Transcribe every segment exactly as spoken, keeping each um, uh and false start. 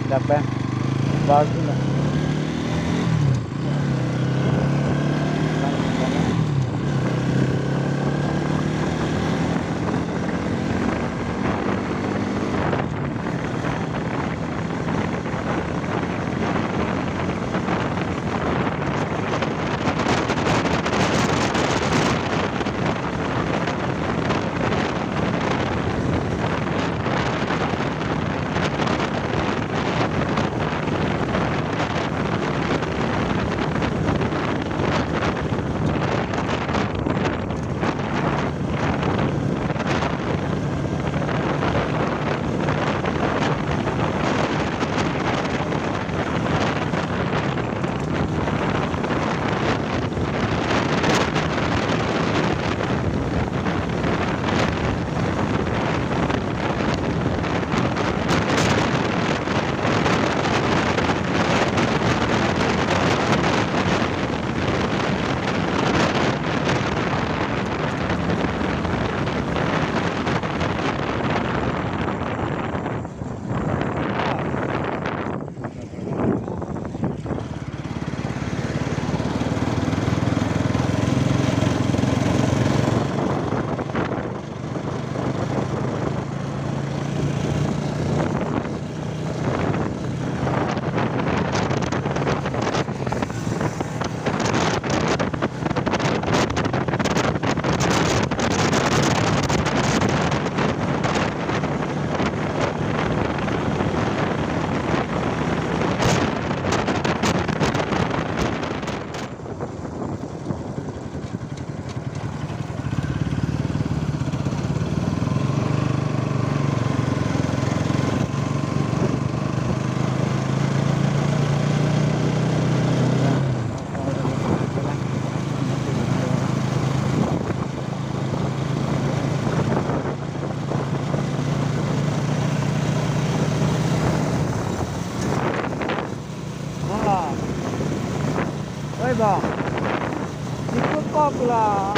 Dapat baru lah. Oi, bang. Ikut kok lah.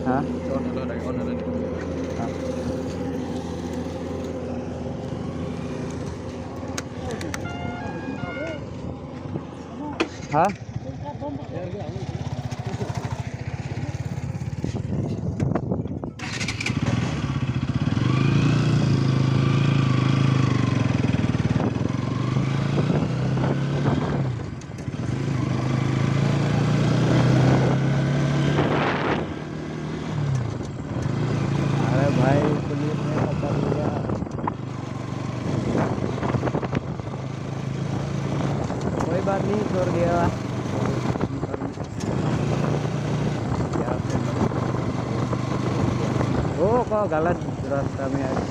Ha? Ha? अरे भाई, पुलिस ने पकड़ लिया। कोई बात नहीं, छोड़ दिया। वो को गलत रास्ता में आ गया।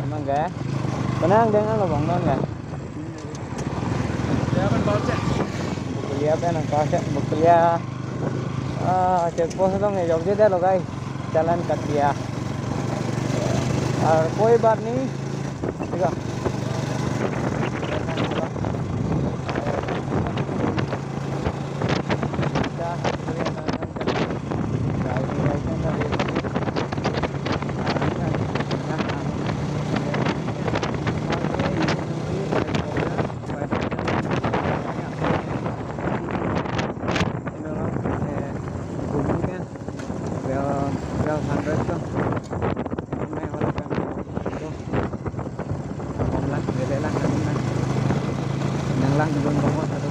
Emang ga? Penang dengan lo bang non ga? Bukulia pen nang kasa, Bukulia. Ah, check post dong ya, jok je deh lo guys. Challan kat diya. Aur koi baat nahi. Thik hai. Twelve, twelve hundred to. Kami wala kami to. Kom lang, bebe lang kami lang. Nang lang dun bangos ato.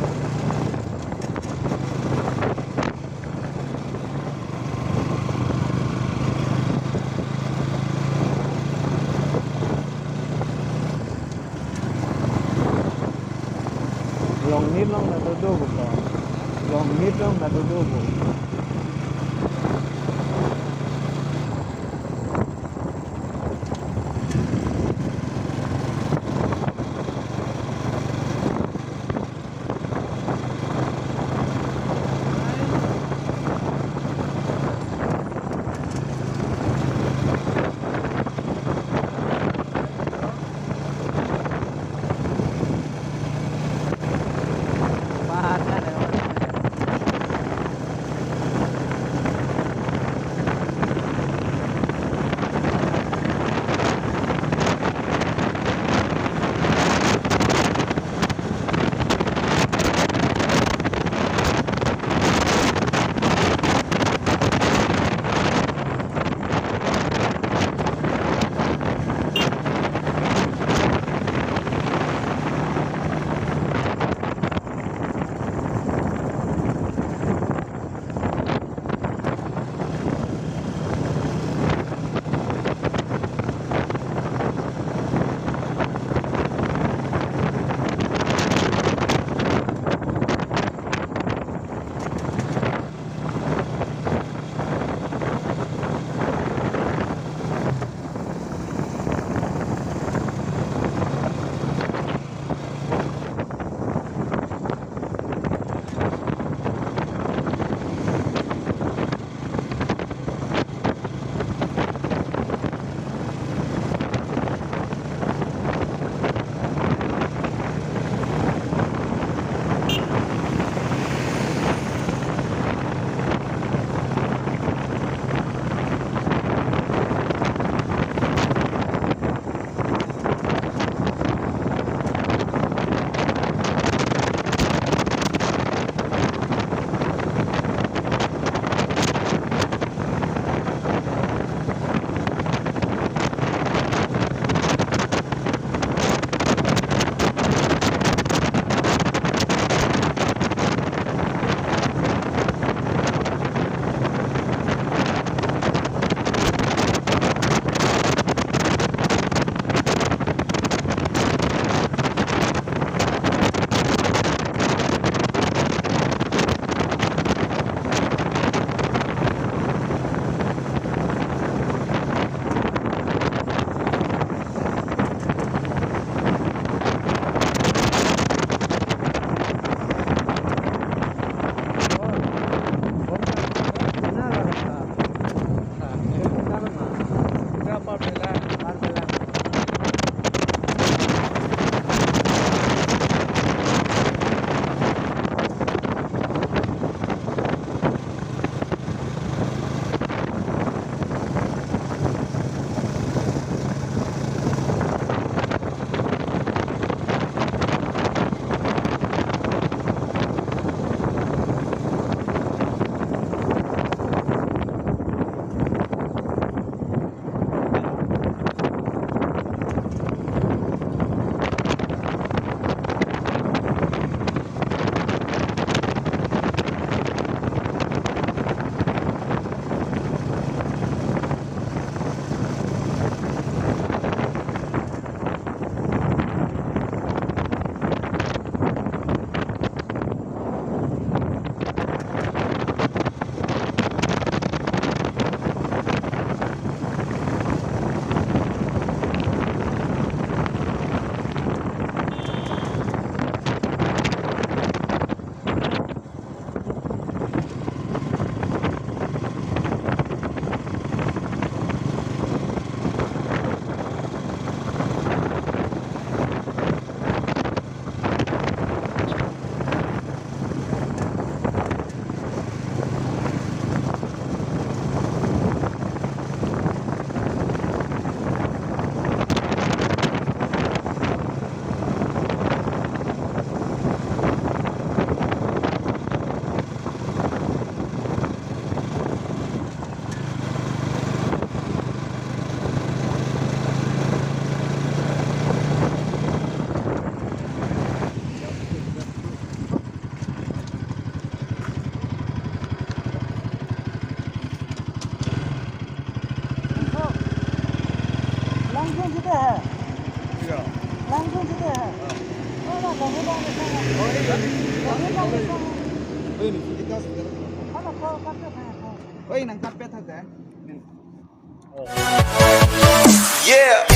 Longni along ta dodo ko. Longni along ta dodo ko. Langsun sita hai. Langsun sita hai. Oh, na, kami bang ni sana. Kami bang ni sana. Oi, ni kita sekarang. Mana kau kata saya kau? Oi, nang kapet ha, eh? Yeah.